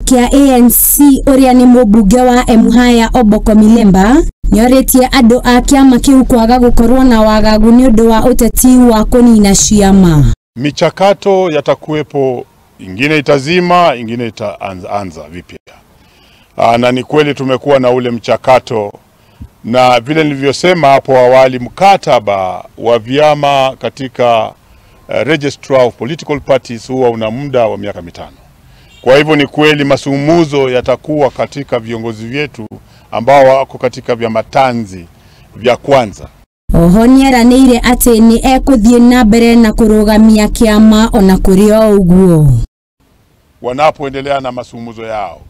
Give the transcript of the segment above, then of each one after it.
Kĩa ANC ũrĩa nĩ mũmbunge wa Emuhaya Omboko Milemba nĩorĩtie andũ a kĩama kĩu kwaga gũkorwo na wagagu nĩ ũndũ wa ũteti wa kũnina ciama. Michakato yatakuwepo, ingine itazima, ingine itaanza vipya. Na ni kweli tumekuwa na ule mchakato, na vile nilivyosema hapo awali, mkataba wa vyama katika Registrar of Political Parties huwa una muda wa miaka 5. Kwa hivyo ni kweli masungumuzo yatakuwa katika viongozi wetu ambao wako katika vyama tanzi vya kwanza. Oho nĩeranĩire atĩ nĩ ekũthiĩ na mbere na kũrũgamia kĩama ona kũrĩ o ũguo. Wanapoendelea na masungumuzo yao,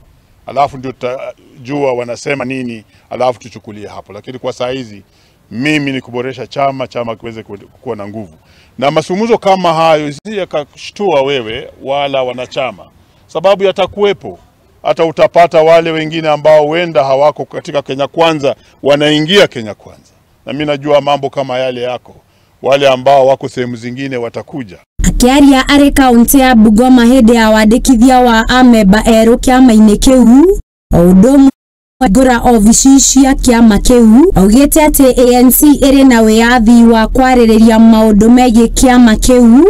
alafu ndio tutajua wanasema nini, alafu tuchukulie hapo. Lakini kwa saa hizi mimi ni kuboresha chama, chama kiweze kuwa na nguvu. Na masungumuzo kama hayo si yakashtua wewe wala wanachama, sababu yatakuwepo. Hata utapata wale wengine ambao wenda hawako katika Kenya Kwanza wanaingia Kenya Kwanza. Na mimi najua mambo kama yale yako, wale ambao wako sehemu zingine watakuja. Akiaria arĩ kaunti ya Bungoma hĩndĩ ya wandĩkithia wa amemba erũ kĩama-inĩ kĩu, o ũndũ ũmwe ngũra obici cia kĩama kĩu, augĩte atĩ ANC ĩrĩ na wĩyathi wa kwarĩrĩria maũndũ megiĩ kĩama kĩu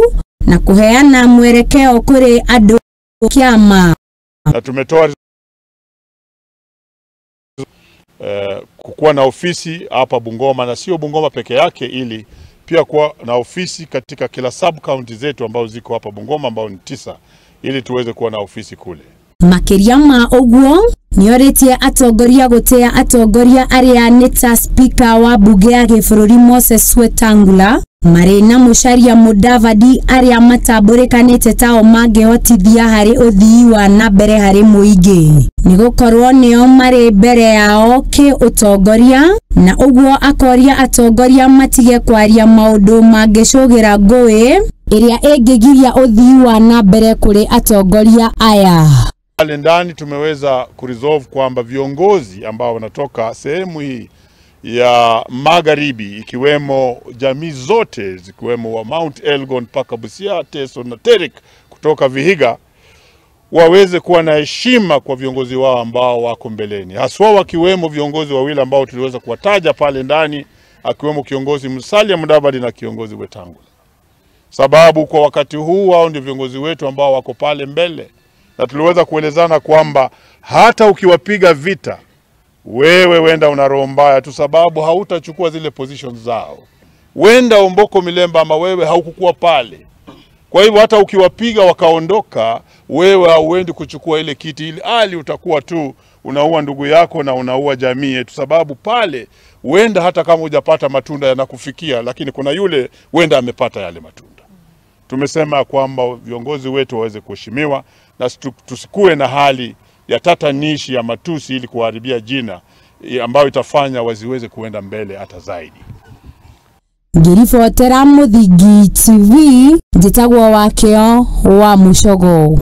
na kũheana mwerekeo kũrĩ andũ kĩama. Na tumetoa kukuwa na ofisi hapa Bungoma, na sio Bungoma peke yake, ili pia kuwa na ofisi katika kila sub county zetu ambao ziko hapa Bungoma ambao ni 9, ili tuweze kuwa na ofisi kule. Makĩria ma ũguo nĩorĩtie atongoria gũtĩa atongoria arĩa nĩ ta speaker wa bunge ya gĩbũrũri Moses Wetangula marĩ na Musalia Mudavadi arĩa matambũrĩkanĩte tao mangĩhotithia harĩ ũthii wa na mbere harĩ mũingĩ, nĩgũkorwo nĩo marĩ mbere yao kĩ-ũtongoria, na ũguo akoria atongoria matige kwaria maũndũ mangĩcũgĩra ngũĩ ĩrĩa ĩngĩgiria ũthii wa na mbere kũrĩ atongoria aya. Pale ndani tumeweza kuresolve kwamba viongozi ambao wanatoka sehemu hii ya magharibi, ikiwemo jamii zote zikiwemo wa Mount Elgon mpaka Busia, Teso na Terik kutoka Vihiga, waweze kuwa na heshima kwa viongozi wao ambao wako mbeleni, haswa wakiwemo viongozi wawili ambao tuliweza kuwataja pale ndani, akiwemo kiongozi Musalia Mudavadi na kiongozi Wetangula, sababu kwa wakati huu wao ndio viongozi wetu ambao wako pale mbele. Na tuliweza kuelezana kwamba hata ukiwapiga vita wewe wenda una roho mbaya tu, sababu hautachukua zile positions zao. Wenda Omboko Milemba ama wewe haukukuwa pale. Kwa hivyo hata ukiwapiga wakaondoka, wewe hauendi kuchukua ile kiti, ili hali utakuwa tu unaua ndugu yako na unaua jamii yetu, sababu pale wenda hata kama hujapata matunda yanakufikia, lakini kuna yule wenda amepata yale matunda. Tumesema kwamba viongozi wetu waweze kuheshimiwa na tusikue na hali ya tatanishi ya matusi ili kuharibia jina ambayo itafanya waziweze kuenda mbele hata zaidi. Ngiribotera Mũthingi TV, njĩtagwo Wakĩo wa Mũcogo.